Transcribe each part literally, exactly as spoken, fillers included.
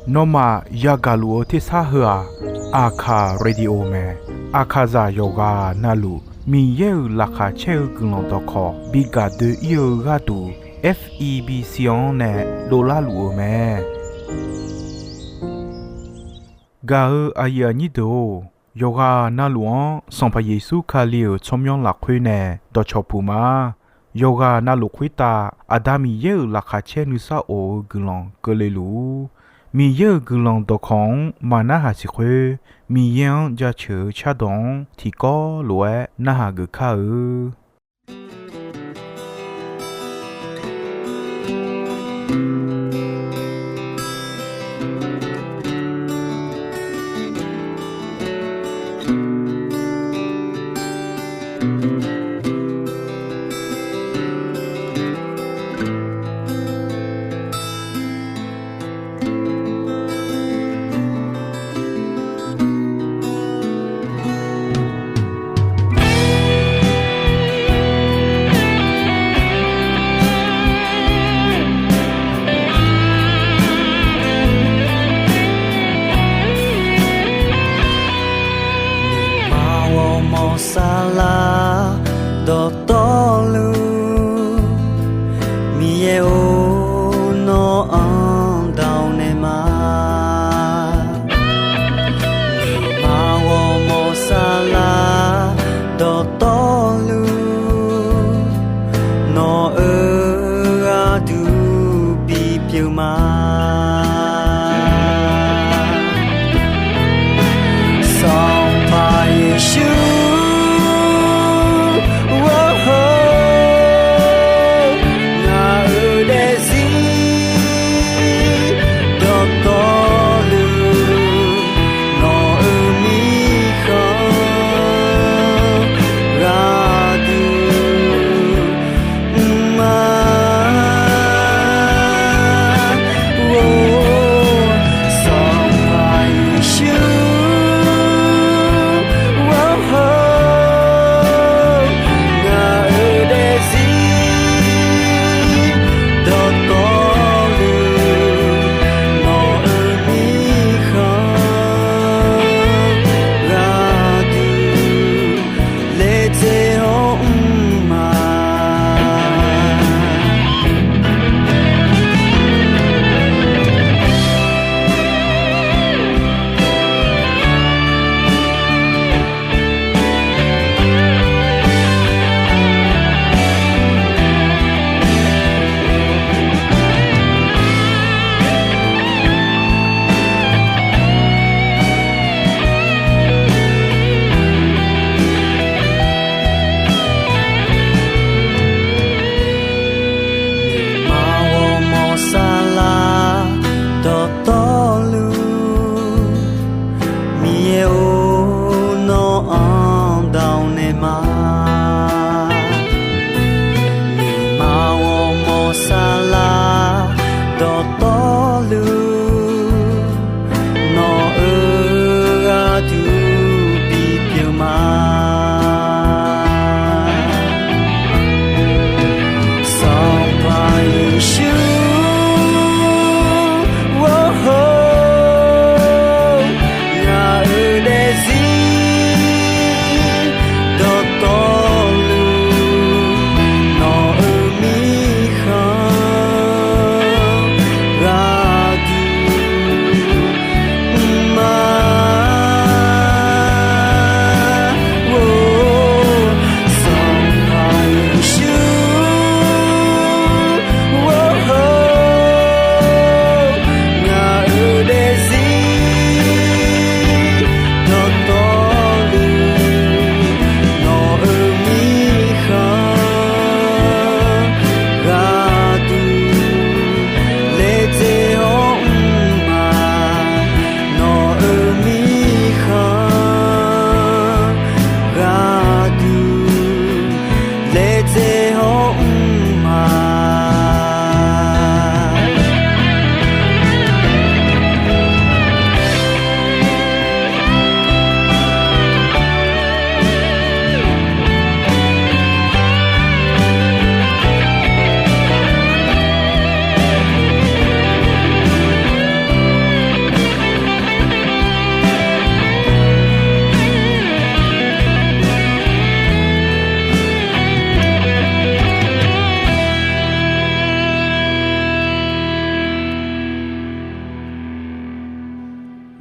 Nawmaf yagaq luf-eu tersar heu-aq, Aqkaq Radio mae. Aqkaqzaq yawqghaq navluf Miqyaer-euq laqkhaq caer-eu guiqlanq dawqkawq bi gaq doe-ir-eu gharduq, F E B C-anr nae dovlar luf-eu mae. Gaq-eu aqyuif aqnyir deuq-or, yawqghaq navluf-anr Sanqpaq Yeqsur Kali-euq tsawrmyanr lafkhoer nae dawqcawq puq ma. Yawqghaq navluf khoertav Aqda Miqyaer-euq laqkhaq caer nuisar of-eu guiqlanq keuvle luf-ur. Miqyaer-euq guiqlanq dawqkawq-anr maqnarhaq siq khoer, Miqyaer-anr jaceuq-eu cardawq-anr tiqkawv lof-aer narhaq geuf kar-eu.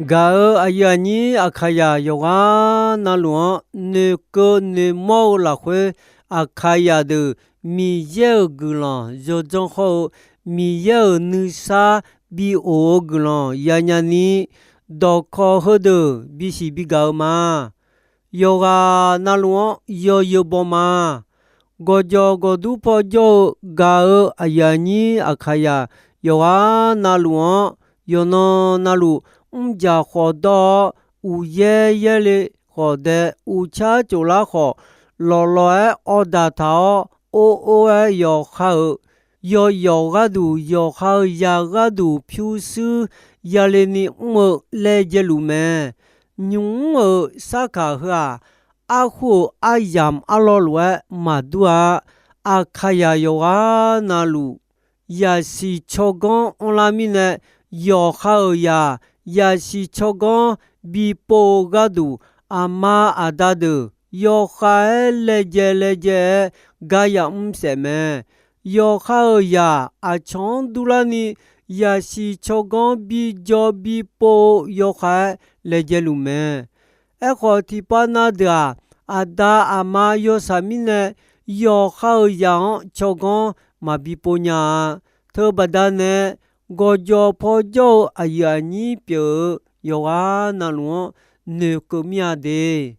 Gaq-euq aqyuif aqnyir Aqkaqyaq yawqghaq navluf-anr, noeqkeuv noeqmawr-eu lafkhoer, Aqkaqyaq deuq Miqyaer-euq guiqlanq yawdzanr khawr-eu, Miqyaer-euq nuisar bi of-eu guiqlanq yanya ni, dawqkawq heudeuq bisiq bigaq-eu ma. Yawqghaq navluf-anr yawzeu baw ma. Gawqjawq gawqdur paw jawr-eu gaq-euq aqyuif aqnyir Aqkaqyaq yawqghaq navluf-anr, yawqnan navluf mrjaq khawf dawr-awr, uqyaer yaerle khawf dae, uqcar tsoflar khawf, lawqlawq-aer awrdaq taq-awr, or or-aer yawqha-euq yawqyawq gharduq, yawqha-euq zaq gharduq pyurshuir yale ni mr-eu laejae luf mae. Nymq mr-euq sarkaq heu-aq, arkhoer-euq aryamq arlawr lof-aer maqdur-a. Aqkaqyaq yawqghaq navluf, yaqsiq tsawrganr anrlar mirnae, yawqha-euq zaq yaqsiq tsawrganr bipov-eu gharduq, aqma aqda deuq yawkhav-aer laejae laejae-aer gar yamr saef mae. Yawqha-euq zaq aqcawq-anr durlarni, yaqsiq tsawrganr bijaw bipov-eu yawkhav-aer laejae luf mae. Aerkhawf, tiqpav na deuq-aq, aqda aqma yawshaq mirnae, yawqha-euq zaq-anr tsawrganr maqbi pov nya-a. Teubaqda nae, gawqjawq paw jawr-eu aqyuif aqnyir pyeuf-eu yawqghaq navluf-anr noeqkeuv mir-a de.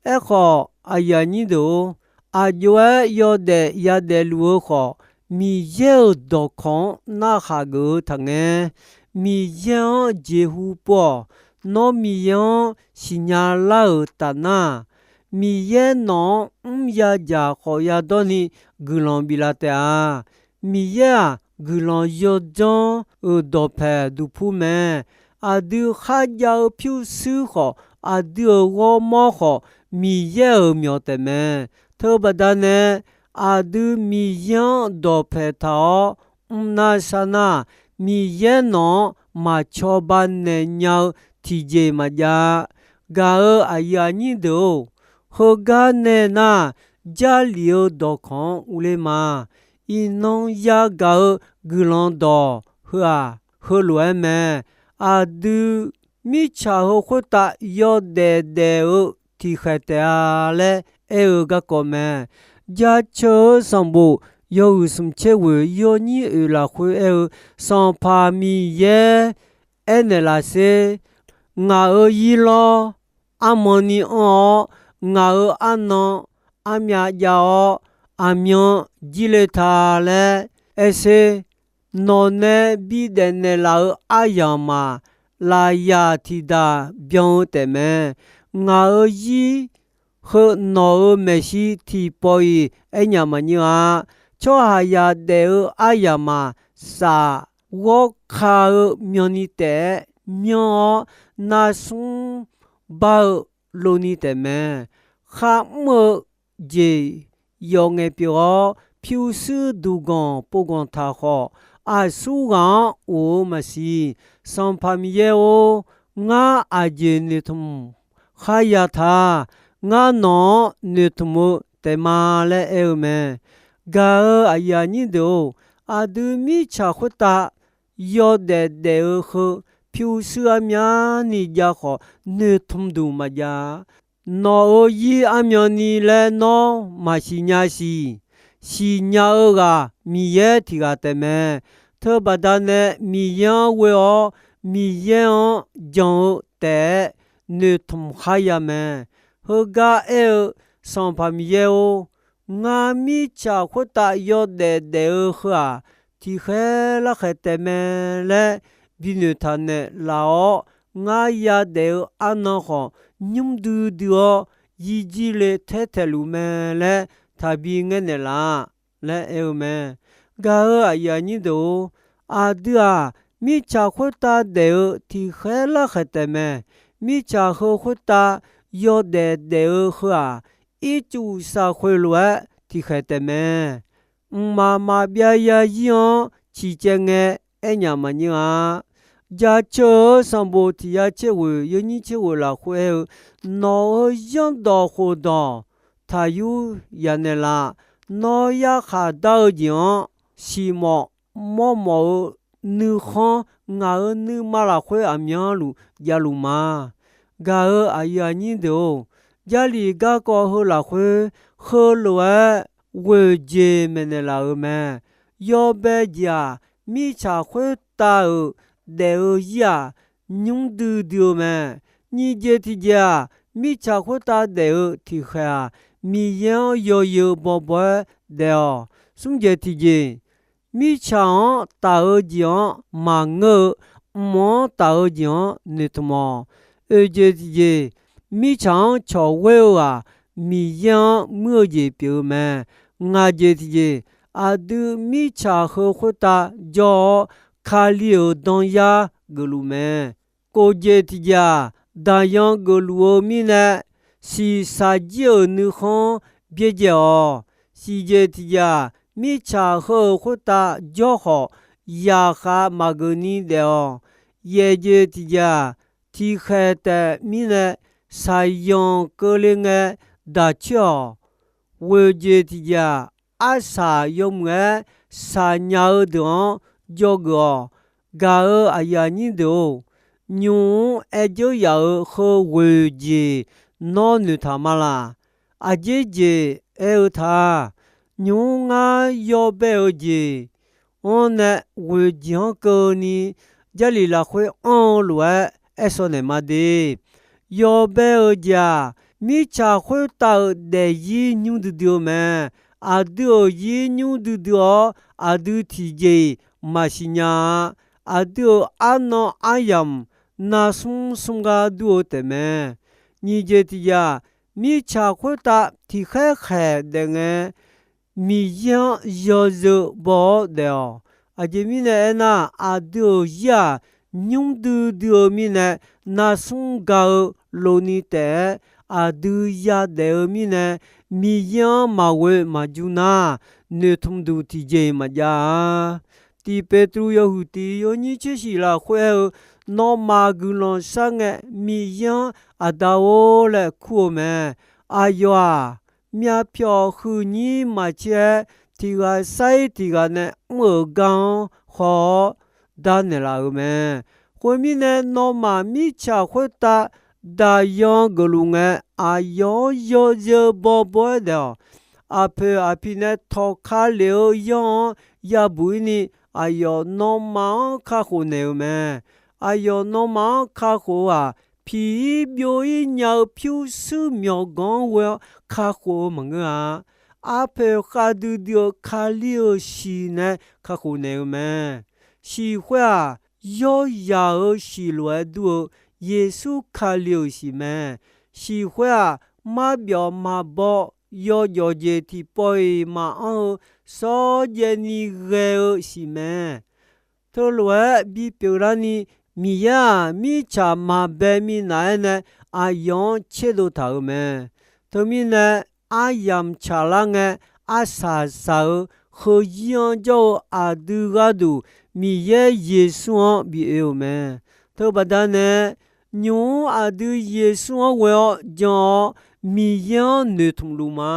Aerkhawf, aqyuif aqnyir deuq-or, aqjox-aer yawdaef yadaef luf-eu khawf, Miqyaer-euq dawqkawq-anr narhaq geuf-eu taqngae. Miqyaer-anr jeqhu pov-awq. Nawr Miqyaer-anr siqnya lar-euq tafnar, Miqyaer nawq-anr mr ya dzaq khawf yadawr ni guiqlanq biflaf taef-a. Miqyaer-aq, guiqlanq yawdzanr-euq dawqpaeq duqpur mae. Aqdui kharjav-eu pyurshuir khawf, aqdui-euq ghawrmawr khawf, Miqyaer-euq myawq taef mae. Teubaqda nae, aqdui Miqyaer-anr dawqpaeq taq-awr mrnar sharnar, Miqyaer nawq-anr maq cawba naeq nya-eu tiqjeq maqjav-a. Gaq-euq aqyuif aqnyir deuq-or, heugar nae nar, Jarlif-eu dawqkawq-anr urler ma. Iqnan yagaq-eu guiqlanq dawq heu-aq, heulof-aer mae. Aqdui mirtsaq heu khoertav yawdaef daef-eu tiqkhaeq taef-a laer aer-eu garkawv mae. Jaceuq-eu sanqbof yawhuiq smq tser ghoeq yawnyir oeq lafkhoer aer-eu, Sanqpaq Miqyaer aernaeq laf sher. Ngaq-euq zirlawr armanni anr-awr, ngaq-euq arnan armyav jav-awr, aqmyan jirle ta laer aer sher. Nawq nae bidaef naeqlaf-euq aryamq-aq, lafyaq tiqdaq byan-eu taef mae. Ngaq-euq zir heu nawq-euq maeqshi tiqpawf-iq aernyaf maqnyir-a. Tsawrhaqzaq daef-eu aryamq-aq, saf ghawrka-eu myanni taef-aer myanr-awr, narsmr bar-eu lov ni taef mae. Kharmr-eu jeq yawf ngaeq pyeuf-awr, pyurshuir duqganq povganq taq khawf, aqsurghaq-anr of-eu maqsiq. Sanqpaq Miqyaer-or, ngar aqjeq noeqtmq kharya ta. Ngar nawq-anr noeqtmq-eu taef ma laer aer-eu mae. Gaq-euq aqyuif aqnyir deuq-or, aqdui mirtsaq khoertav yawdaef daef-eu heu pyurshuir armyavni jav khawf, noeqtmq duq maqjav-a. Nawq-euq zir armyanni laer nawr maqsiq nya siq. Siqnya-eu ghaq Miqyaer tiq ghaq taef mae. Teubaqda nae Miqyaer-anr ghoe-awr, Miqyaer-anr jan-eu taef-aer noeqtmq kharya mae. Heugar aer-eu, Sanqpaq Miqyaer-or, ngar mirtsaq khoertav yawdaef daef-eu heu-aq, tiqkhaer larkhaeq taef mae laer binoeq taq naeqlaf-awr, ngar yadaef-eu arnan khawf, nymr duidui-awr yirjir le taertaeq luf mae laer taqbi ngaer naeqlaf laer aer-eu mae. Gaq-euq aqyuif aqnyir deuq-or, aqdui-aq, mirtsaq khoertav daef-eu tiqkhaer larkhaeq taef mae. Mirtsaq heu khoertav yawdaef daef-eu heu-aq, ircuf saqkhoeq lof-aer tiqkhaeq taef mae. Mqmaq maqbyav yarzir-anr ciqcaev ngae aernyaf maqnyir-a. Jaceuq-eu sanqbof tiq ya tser ghoeq yawnyir tser ghoeq lafkhoer aer-eu, nawq-euq zanrdawq khofdawq taqyur yanaeq laf. Nawr yarkhaq dar-eu jeq-anr siqmawf mawrmawf-eu nuikhanr ngaq-euq nuima lafkhoer aqmyanluf javluf ma. Gaq-euq aqyuif aqnyir deuq-or, Jarlif garkawv heu lafkhoer heulof-aer ghoeq jeq maeqnaeq laf-euq mae. Yawbae jeq-aq, mirtsaq khoertav-euq daef-eu ir-aq, nymr duidui-eu mae. Nyiq jeq tiqjeq-aq, mirtsaq khoertav daef-eu tiqkhaeq-aq, Miqyaer-anr yawzeu bawbaw-aer daef-awq. Smr jeq tiqjeq, mirtsaq-anr taf-eu jeq-anr maqngeur-eu, mq-anr taf-eu jeq-anr noeqtmq-awq. Oeq jeq tiqjeq, mirtsaq-anr cawq ghoer-eu-aq, Miqyaer-anr muir-eu jeq pyeuf-eu mae. Ngaq jeq tiqjeq, aqdui mirtsaq heu khoertav jawr-awr, Kali-euq danyar geufluf mae. Kof jeq tiqjeq-aq, daqyan geufluf-eu mirnae, shiqshaq jir-euq nuikhanr byaerdzae-awq. Siq jeq tiqjeq-aq, mirtsaq heu-euq khoertav jawr khawf, zaqkhav maqgeuf ni daef-awq. Yaeq jeq tiqjeq-aq, tiqkhaeq taef mirnae, shaqyanq keuvle ngae daq coer-awq. Ghoeq jeq tiqjeq-aq, arsaq yawmuiq-aer shaqnya-eu deuq-anr dzawgeuf-awq. Gaq-euq aqyuif aqnyir deuq-or, nymq-mr aer dzeur yaf-euq heu ghoeq jeq nawr noeqtaq ma laq? Aqjeq jeq aer-eu ta. Nymq-mr ngar yawbae-eu jeq-anr nae ghoeq jeq-anr keuvni, Jarlif lafkhoer anr-eu lof-aer aer shaw naeq ma de. Yawbae-eu jeq-aq, mirtsaq khoertav-euq daefzir nymr duidui-eu mae. Aqdui-euq zir nymr duidui-awr, aqdui tiqjeq-iq maqsiq nya-a. Aqdui-euq arnan aryamq narsmr smr gar dur-eu taef mae. Nyiq jeq tiqjeq-aq, mirtsaq khoertav tiqkhaer khaeq daef ngae, Miqyaer-anr yawzeu baw-awr daef-awq. Aqjeq mirnae aernar, aqdui-euq zir-aq, nymr duidui-eu mirnae, narsmr ga-eu loni taef-aer, aqdui yadaef-eu mirnae, Miqyaer-anr maqghoe maqjur nar, noeqtmq duq tiqjeq-iq maqjav-a. Tiq Peqtruv yawhuiq tiq yawnyir tser shiq lafkhoer aer-eu, nawmaf guiqlanq shar ngae Miqyaer-anr Aqda-or laer kur-eu mae. Aqyawf-aq, myavpyawq huiqnyir maqtser-aer, tiq ghaq sar-ir tiq ghaq nae mr-euq gar-anr haw-awr darnaeq laf-euq mae. Khoermirnae, nawmaf mirtsaq khoertav daqyan geufluf ngae, aqyawf-anr yawzeu bawbaw-aer daef-awq. Aqpoeq aqpiq nae tawqka lef-eu yanr-anr yabuq-ir ni, aqyawf nawmaf-anr kakhof naeq-euq mae. Aqyawf nawmaf-anr kakhof-eu-aq, piq-ir byov-ir nya-eu pyurshuir myawqganq-anr ghoe-awr kakhof-eu maqngeur-a. Arpoeq khavdui dui-eu Kali-euq shiq nae kakhof naeq-eu mae. Shiq khoer-aq, yawrzaq-euq shiq lof-aer dur-eu Yeqsur Kali-euq shiq mae. Shiq khoer-aq, marbyawf maqbaw yawjawf jeq tiqpawf-iq maqanr-eu shawrjaev ni ghae-eu shiq mae. Teulof-aer bipyeuf larni, Miqyaer-aq, mirtsaq maqbae minav-aer nae aqyawf-anr tserdov taq-euq mae. Teumirnae, aryamq tsaqlar ngae, arsaq saq-eu, heuzir-anr jawr-eu aqdui gharduq Miqyaer Yeqsur-anr bioe-euq mae. Teubaqda nae, nymq-mr aqdui Yeqsur-anr ghoe-awr jan-awr, Miqyaer-anr noeqtmq luf ma.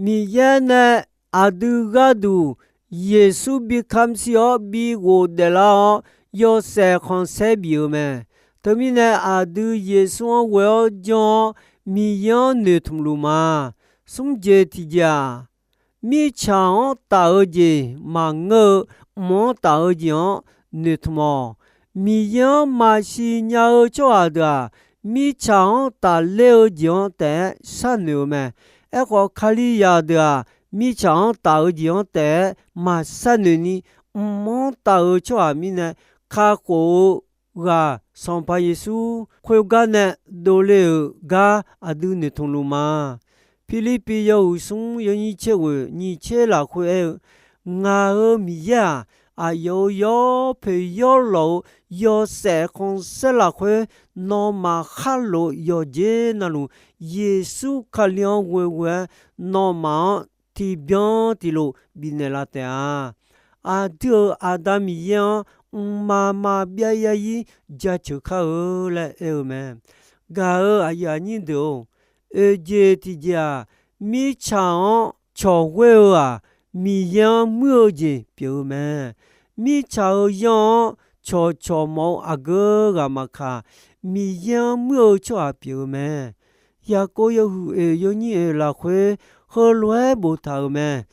Miqyaer nae aqdui gharduq Yeqsur bi kamq shir-awr bi ghofdaef lar-awr, yawshaef khanqsaer bif-euq mae. Teumirnae, aqdui Yeqsur-anr ghoe-awr jan-awr, Miqyaer-anr noeqtmq luf ma. Smr jeq tiqjeq-aq, mirtsaq-anr taf-eu jeq maqngeur-eu, mq-anr taf-eu jeq-anr noeqtmq-awq. Miqyaer-anr maqsiq nya-eu tsawrhaq deuq-aq, mirtsaq-anr tafler-eu jeq-anr taef-aer sharnoeq-eu mae. Aerkhawf, Kalizaq deuq-aq, mirtsaq-anr taf-eu jeq-anr taef-aer maqsharnoeq ni, mq-anr taf-eu tsawrhaq mirnae kakhof-eu ghaq Sanqpaq Yeqsur khoergar nae dovle-euq gar aqdui noeqtmq luf ma. Pirlirpiv yawhuiq smr yawnyir tser ghoeq nyiq tser lafkhoer aer-eu, Ngaq-euq Miqyaer-aq, aqyawf-euq yawpoeq yawlawq-euq yawshaef khanqsaer lafkhoer, nawmaf khar lof yawqjeq navluf, Yeqsur Kali-anr ghoeghoe-aer, nawmaf-anr tiqbyan tiqlof bifnaeq laf taef-a. Aqdui-euq Aqda Miqyaer-anr mqmaq maqbyav yarzir jaceuq kar-eu laer aer-eu mae. Gaq-euq aqyuif aqnyir deuq-or, oeq jeq tiqjeq-aq, mirtsaq-anr cawq ghoer-eu-aq, Miqyaer-anr muir-eu jeq pyeuf-eu mae. Mirtsaq-euq yanr-anr cawqcawq mawf-eu aqgeu ghaq maqkaq, Miqyaer-anr muir-eu tsawrhaq pyeuf-eu mae. Yaqkov yawhuiq oeq yawnyir oeq lafkhoer heulof-aer boftaq-euq mae.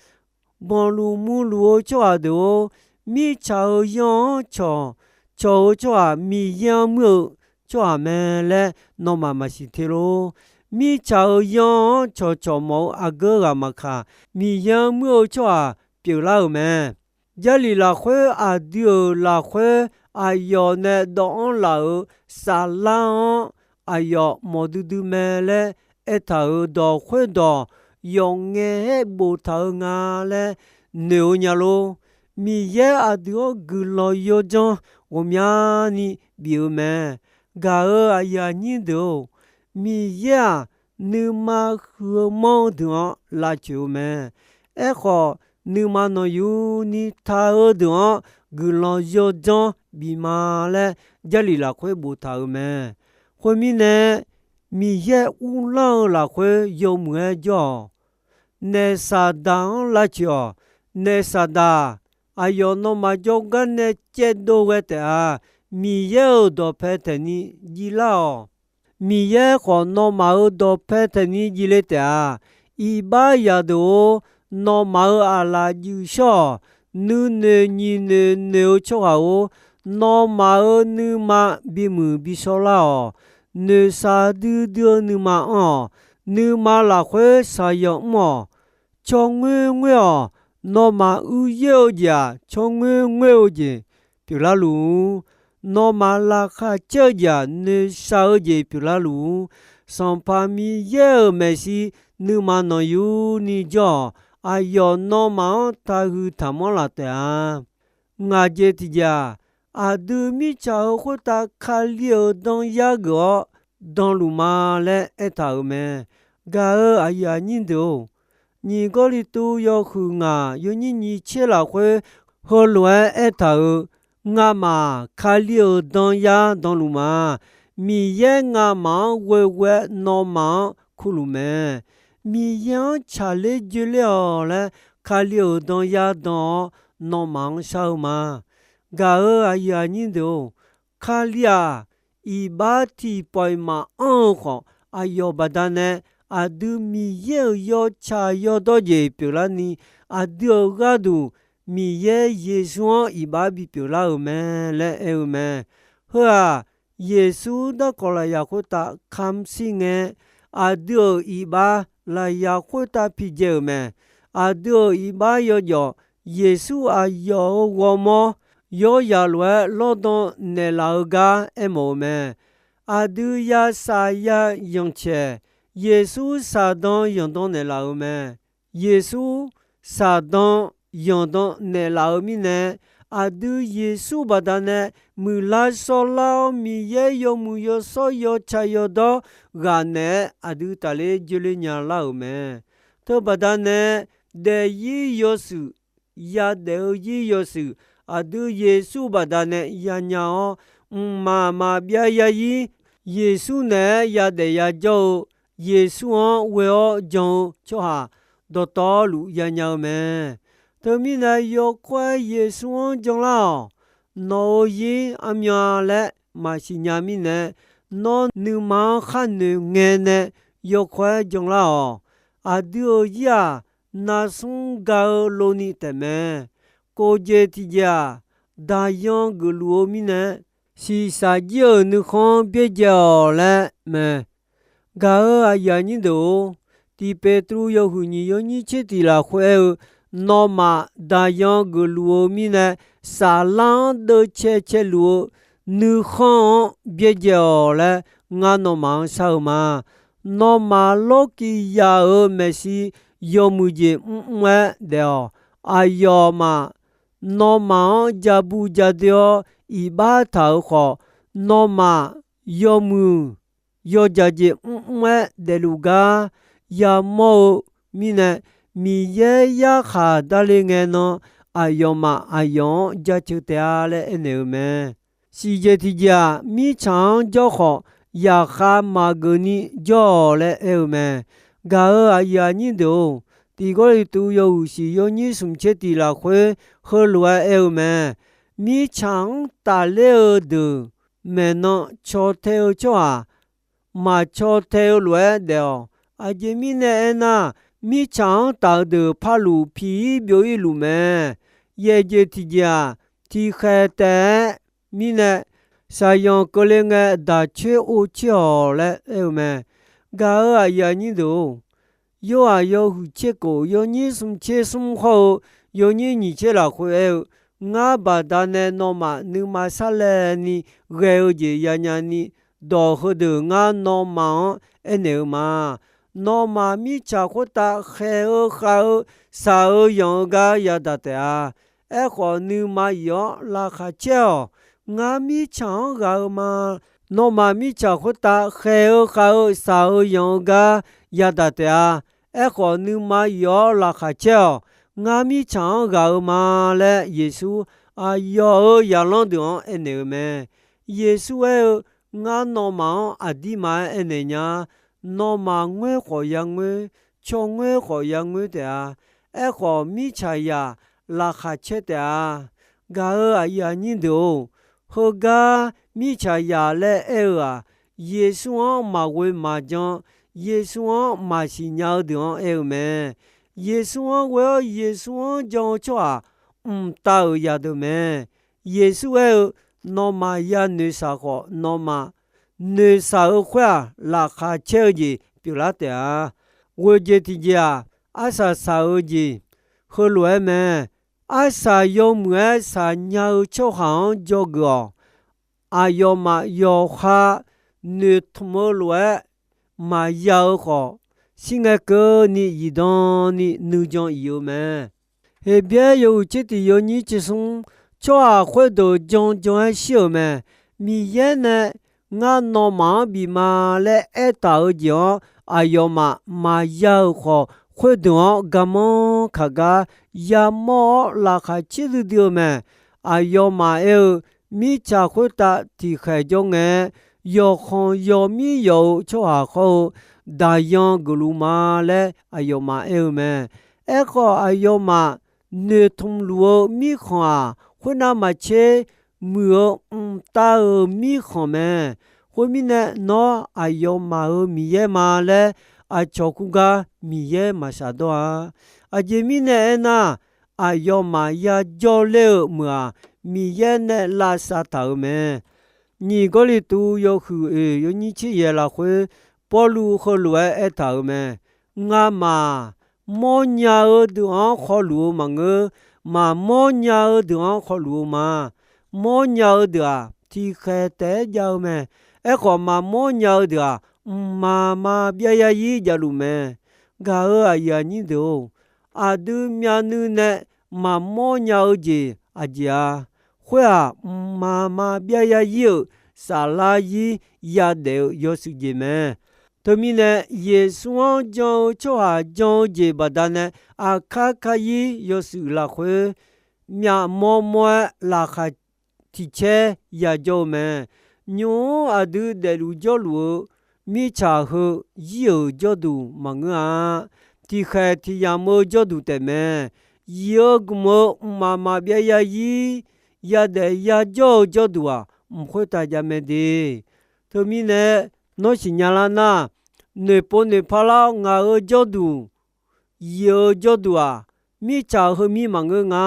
Banqluf murluf-eu tsawrhaq deuq-or, mirtsaq-euq yanr-anr cawq, cawq-eu tsawrhaq Miqyaer-anr muir-eu tsawrhaq mae laer nawmaf maqsiq te lor. Mirtsaq-euq yanr-anr cawqcawq mawf-eu aqgeu ghaq maqkaq, Miqyaer-anr muir-eu tsawrhaq pyeuflar-euq mae. Jarlif lafkhoer aqdui-euq lafkhoer aqyawf nae dawv-anr laf-euq saflar-anr aqyawf mawq duidui mae laer aertaq-euq dawq khoerdawq yawf ngae-aer boftaq-eu nga laer noeq-eu nya lor. Miqyaer aqdui-anr guiqlanq yawdzanr ghawqmyani bif-eu mae. Gaq-euq aqyuif aqnyir deuq-or, Miqyaer-aq, nuima huiq-eu manr-eu deuq-anr lavcoeq-eu mae. Aerkhawf, nuima nanqyuni ta-eu deuq-anr guiqlanq yawdzanr bif ma laer Jarlif lafkhoer boftaq-euq mae. Khoermirnae, Miqyaer uvlanr-eu lafkhoer yawmuiq-aer jawr-awq. Naef Saqdaq-anr lavcoeq-awq. Naef Saqdaq, aqyawf nawmaf jawrgar nae caevdov ghae taef-a. Miqyaer-euq dawqpae taeqni jivlar-awq. Miqyaer khawf nawmaf-euq dawqpae taeqni jivle taef-a. Iqbax zaqdeuq-or, nawmaf-euq aqlaf juif shawr-awq. Nuinoeq nyiqnoeq noeq-eu tsawrhaq-or, nawmaf-euq nuima bimuiq bishawrlar-awq. Noeqshaq duidui-eu nuima anr-awq. Nuima lafkhoer shaqyanq mr-awq. Tsawrngoer ngoer-awq. Nawmaf uiyoer-eu jeq-aq, tsawrngoer ngoer-eu jeq pyeuflar luf-ur. Nawmaf laqkhaq caer-eu jeq-aq, noeqshaq-eu jeq pyeuflar luf-ur. Sanqpaq Miqyaer-euq maeqshi nuima nanqyuni jawr-awq. Aqyawf nawmaf-anr taqhuiq taqmanr laf taef-a. Ngaq jeq tiqjeq-aq, aqdui mirtsaq-euq khoertav Kali-euq danyar geuf-awr danluf ma laer aertaq-euq mae. Gaq-euq aqyuif aqnyir deuq-or, nyiq Gawrliqtu yawhuiq ngaq yawnyir nyiq tser lafkhoer heulof-aer aertaq-euq, Ngamaf Kali-euq danyar danluf ma. Miqyaer ngamaf-anr ghoeghoe-aer nawmaf-anr kurluf mae. Miqyaer-anr tsaqler joeler-awq laer Kali-euq danyar dan-awr nawmaf-anr shar-eu ma. Gaq-euq aqyuif aqnyir deuq-or, Kali-aq, iqbax tiqpawf-iq maqanr-eu khawf, aqyawf baqdanae aqdui Miqyaer-euq yawtsaq yawdawr jeq pyeuflarni, aqdui-euq gharduq Miqyaer Yeqsur-anr iqbax bipyeuf lar-euq mae laer aer-eu mae. Heu-aq, Yeqsur darkawq lafyaq khoertav kamq shir ngae, aqdui-euq iqbax lafyaq khoertav piqdzae-euq mae. Aqdui-euq iqbax yawjawf Yeqsur aqyawf-euq ghawrmawr yawrzaq lof-aer lawrdan naeqlaf-eu gar aermawf-eu mae. Aqdui ya saf ya yanqcaeq, Yeqsur saqdan yanqdan naeqlaf-euq mae. Yeqsur saqdan yanqdan naeqlaf-eu mirnae, aqdui Yeqsur baqdanae muiqlar shawrlar-awr, Miqyaer yawmuiq yawshawr yawtsaq yawdawr ghaq naeq-aer aqdui taqler joeler nya lar-euq mae. Teubaqda nae daef-ir yawshuif, yadaef-eu ir yawshuif, aqdui Yeqsur baqdanae yanya-awr, mqmaq maqbyav ya-ir, Yeqsur naeq-aer yadaef yajawr-eu, Yeqsur-anr ghoe-awr jan-eu tsawrhaq dawqtawvluf yanya-eu mae. Teumirnae yawkawr-aer Yeqsur-anr janlar-awq. Nawq-euq ir armyan laer maqsiq nya mirnae, nawr nuima-anr khar noeq ngae nae yawkawr-aer janlar-awq. Aqdui-euq ir-aq, narsmr ga-eu loni taefmae. Kof jeq tiq jeq-aq, daqyan geufluf-eu mirnae, shiqshaq jir-euq nuikhanr byaerdzae-awq laer mae. Gaq-euq aqyuif aqnyir deuq-or, Tiq Peqtruv yawhuiq nyiq yawnyir tser tiq lafkhoer aer-eu, nawmaf daqyan geufluf-eu mirnae, saflar-anr deuvcae caeluf-eu nuikhanr-anr byaerdzae-awq laer ngar nawmaf-anr shar-eu ma. Nawmaf lawrkiq yaf-euq maeqshi yawmuiq jeq mrmr-aer daef-awq. Aqyawfmaf nawmaf-anr ja bu ja doe-awr iqbax taq-euq khawf, nawmaf yawmuiq yawdzaq jeq mrmr-aer daefluf gar yamawr-eu mirnae, Miqyaer yarkhaq darle ngae nan, aqyawfmaf aqyawf-anr jaceuq taef-a laer aernaeq-eu mae. Siqjeq tiqjeq-aq, mirtsaq-anr jawr khawf, yaqkhav maqgeuf ni jawr-awq laer aer-eu mae. Gaq-euq aqyuif aqnyir deuq-or, Tiq Gawrliqtu yawhuiq shiq yawnyir smq tser tiq lafkhoer heulof-aer aer-eu mae. mirtsaq-anr tafler-eu deuq maeqnan caw tae-eu tsawrhaq maqcaw tae-eu lof-aer daef-awq. Aqjeq mirnae aernar, mirtsaq-anr taf-eu deuq parluf piq-ir byov-ir luf mae. Yaeq jeq tiqjeq-aq, tiqkhaeq taef-aer mirnae, shaqyanq keuvle ngae daq coer or coer-awq laer aer-eu mae. Gaq-euq aqyuif aqnyir deuq-or, Yorhaq yawhuiq tser kof yawnyir smr tser smr hawr-eu yawnyir nyiq tser lafkhoer aer-eu, Ngar baqdanae nawmaf nuima sarlaevni ghae-eu jeq yanya ni, dawq heudeuq ngar nawmaf-anr aernaeq-eu ma. Nawmaf mirtsaq khoertav khaeq-eu khav-eu shaq-eu yanq-eu gar yadaq taef-a. Aerkhawf, nuima yif-awr laqkhaq caer-awq. Ngar mirtsaq-anr ghaq-eu ma. Nawmaf mirtsaq khoertav khaeq-eu khav-eu shaq-eu yanq-eu gar yadaq taef-a. Aerkhawf, nuima yif-awr laqkhaq caer-awq. Ngar mirtsaq-anr ghaq-eu ma laer Yeqsur aqyawf-euq zaqlanr deuq-anr aernaeq-eu mae. Yeqsur aer-eu, Ngar nawmaf-anr aqdirma-aer aernaeq nya. Nawmaf ngoer khawf yangoer, caw ngoer khawf yangoer taef-a. Aerkhawf, mirtsaqzaq laqkhaq caer taef-a. Gaq-euq aqyuif aqnyir deuq-or, heugar mirtsaqzaq laer aer-eu-aq, Yeqsur-anr maqghoe maqjan, Yeqsur-anr maqsiq nya-eu deuq-anr aer-eu mae. Yeqsur-anr ghoe-awr Yeqsur-anr jan-eu tsawrhaq mqtav-euq zaqdeuq mae. Yeqsur aer-eu, Nawmaf yanoeqshaq khawf, nawmaf noeqshaq-eu khoer-aq, laqkhaq caer-eu jeq pyeuflar taef-a. Ghoejeq tiqjeq-aq, arsaq shaq-eu jeq heulof-aer mae. Arsaq yawmuiq-aer shaq nya-eu tsawrhaq-anr dzawgeuf-awq. Aqyawfmaf yawqha noeqtmq-eu lof-aer maqya-eu khawf, shir ngae keuvni zifdan ni nuijan if-eu mae. Heqbyaer yawhuiq tser tiq yawnyir tser smr, tsawrhaq khoerdeuq janjan-aer shir-euq mae. Miqyaer nae ngar nawmaf-anr bif ma laer aertaq-eu jeq-anr aqyawfmaf maqya-euq khawf, khoerdeuq-anr garmanr kaq gar yamawr-awr laqkhaq caer duidui-eu mae. Aqyawfmaf aer-eu, mirtsaq khoertav tiqkhaeq jawr ngae, yawqkhanq yawmir yawf-eu tsawrhaq khawr-eu daqyan geufluf ma laer aqyawfmaf aer-eu mae. Aerkhawf, aqyawfmaf noeqtmq luf-eu mirkhanq-aq, khoernav maqtser muiq-eu mqtav-euq mirkhanq mae. Khoermirnae, nawr aqyawfmaf-euq Miqyaer ma laer aqcawq kur gar Miqyaer maq shafdawr-a. Aqjeq mirnae aernar, aqyawfmaf yajawr ler-eu meuq-aq, Miqyaer nae lavsav taq-euq mae. Nyiq Gawrliqtu yawhuiq oeq yawnyir tser yaeq lafkhoer, Pawrluv heulof-aer aertaq-euq mae. Ngamaf mawrnya-eu deuq-anr khawluf-eu maqngeur. Maqmawr nya-eu deuq-anr khawluf-eu ma. Mawrnya-eu deuq-aq, tiqkhaeq taef-aer jav-eu mae. Aerkhawf, maqmawr nya-eu deuq-aq, mqmaq maqbyav yarzir javluf mae. Gaq-euq aqyuif aqnyir deuq-or, aqdui myavnuiv nae maqmawr nya-eu jeq aqjeq-a. Khoer-aq, mqmaq maqbyav yarzir-euq saflar zir yadaef-eu yawshuif jeq mae. Teumirnae, Yeqsur-anr jan-eu tsawrhaq jan-eu jeq baqdanae, aqkar karzir yawshuif lafkhoer myavmawr mawr-aer laqkhaq tiq caer yajawr-eu mae. Nymq-mr aqdui daefluf jawrluf-eu mirtsaq heu zir-euq jawrduq maqngeur-a. Tiqkhaeq tiq yamq-eu jawrduq taefmae. Zif-eu gmq-eu mqmaq maqbyav yarzir yadaef yajawr-eu jawrduq-aq, mq khoertav jav mae de. Teumirnae, nawr siqnya lar nar, noeqpov noeqpar lar ngaq-euq jawrduq, zif-eu jawrduq-aq, mirtsaq heumir maqngeur nga,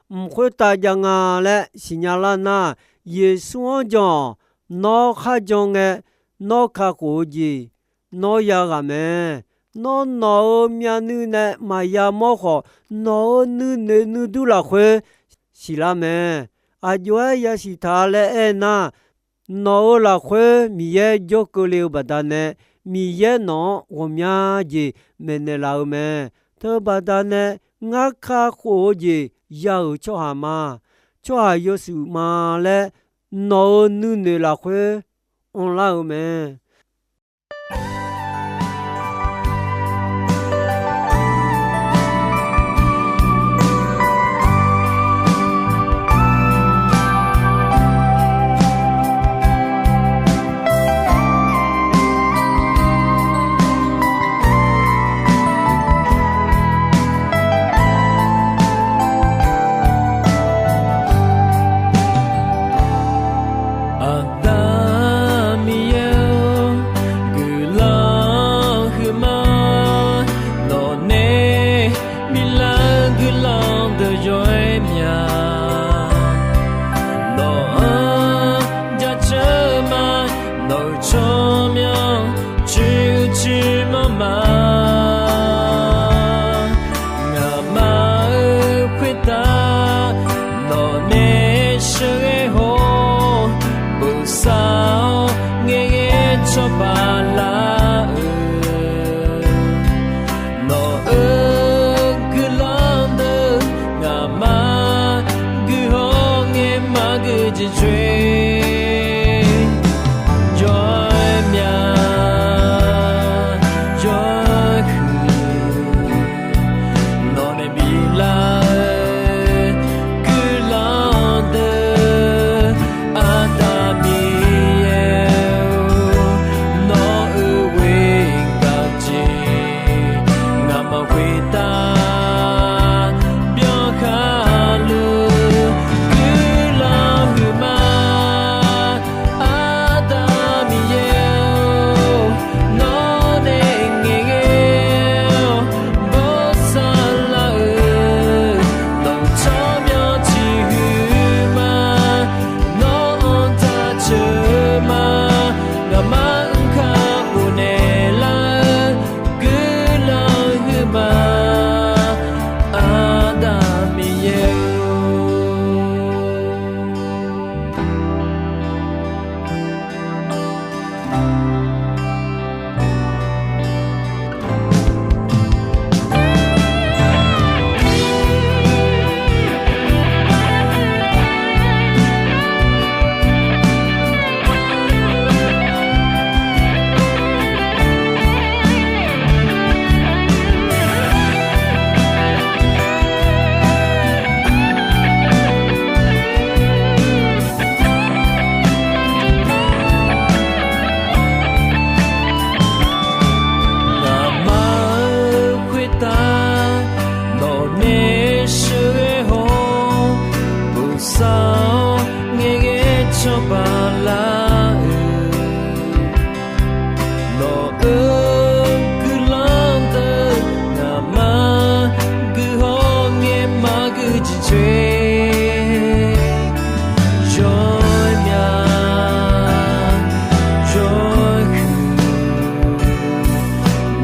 mq khoertav jav nga laer siqnya lar nar, Yeqsur-anr jan-awq. Nawr kharjan ngae, nawr kakhof-eu jeq nawr yaghaq mae. Nawr nawq-euq myavnuiv nae maqya mawr khawf, nawq-euq nuinoeq nuidur lafkhoer siqlar mae. Aqjox-aer yasiq taq laer aernar, nawq-euq lafkhoer Miqyaer jawrkeuvle-eu baqdanae, Miqyaer nawq-anr ghawqmya jeq maeqnaeq laf-eu mae. Teubaqdanae, ngar kakhof-eu jeq ya-euq tsawrhaq ma. Tsawrhaq yawshuif ma laer nawq-euq nuinoeq lafkhoer anrlar-eu mae. jeqcoer jawr-aer mya jawr-aer huiq, nawq nae biflar-eu guiqlanq deuq, Aqda Miqyaer-or, nawq-euq ghoer gaq jeq ngaqma khoertav byankhar luf guiqlanq huiqma. Aqda Miqyaer-or, nawq nae ngaeqghae-awr bawrsar lar-eu, nawq-euq tsawrmyanr tiq huiq ma. Nawq-anr taq ceuq ma. Ngaqma-anr kakhof naeqlar-eu guiqlanq huiqma. Aqda Miqyaer-or. Ngaqma-euq khoertav nawq nae sheuqghae haw-awr, bof sar-awr ngaeqghae cawba lar-euq nawq-euq guiqlanq deuq, ngaqma guiqhaw ngae maqgui jeqcoer jawr-aer mya jawr-aer huiq,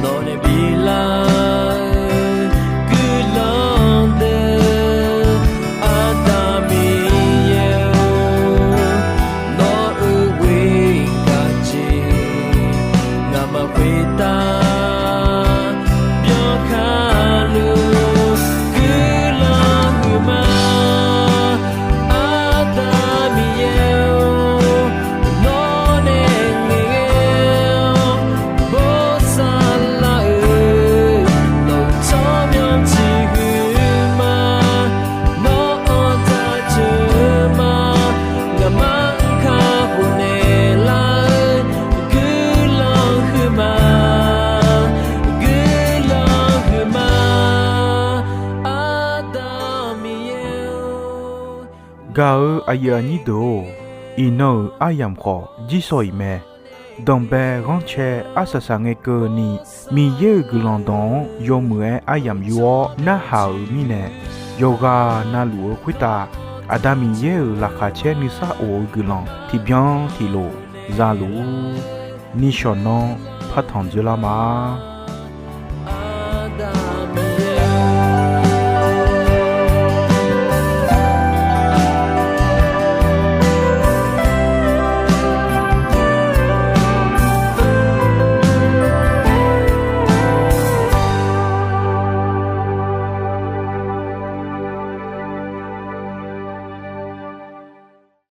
nawq nae biflar-eu guiqlanq deuq, Aqda Miqyaer-or, nawq-euq ghoer gaq jeq ngaqma khoertav byankhar luf guiqlanq huiqma. Aqda Miqyaer-or, nawq nae ngaeqghae-awr bawrsar lar-eu, nawq-euq tsawrmyanr tiq huiq ma. Nawq-anr taq ceuq ma. Ngaqma-anr kakhof naeqlar-eu guiqlanq huiqma. Guiqlanq huiqma. Aqda Miqyaer-or. Gaq-euq aqyuif aqnyir deuq-or, iqnan-euq aryamq khawf jirsawq iq mae. Danqbae ghanrcae arsaq saqngae keuvni, Miqyaer-euq guiqlanq dawq-anr yawmuiq-aer aryamq yur-awr narhaq-euq mirnae, yawqghaq navluf-eu khoertav Aqda Miqyaer-euq laqkhaq caer nuisar of-eu guiqlanq tiqbyan tiqlof za luf-ur. Nishawq nanr partanq dzoerlar ma.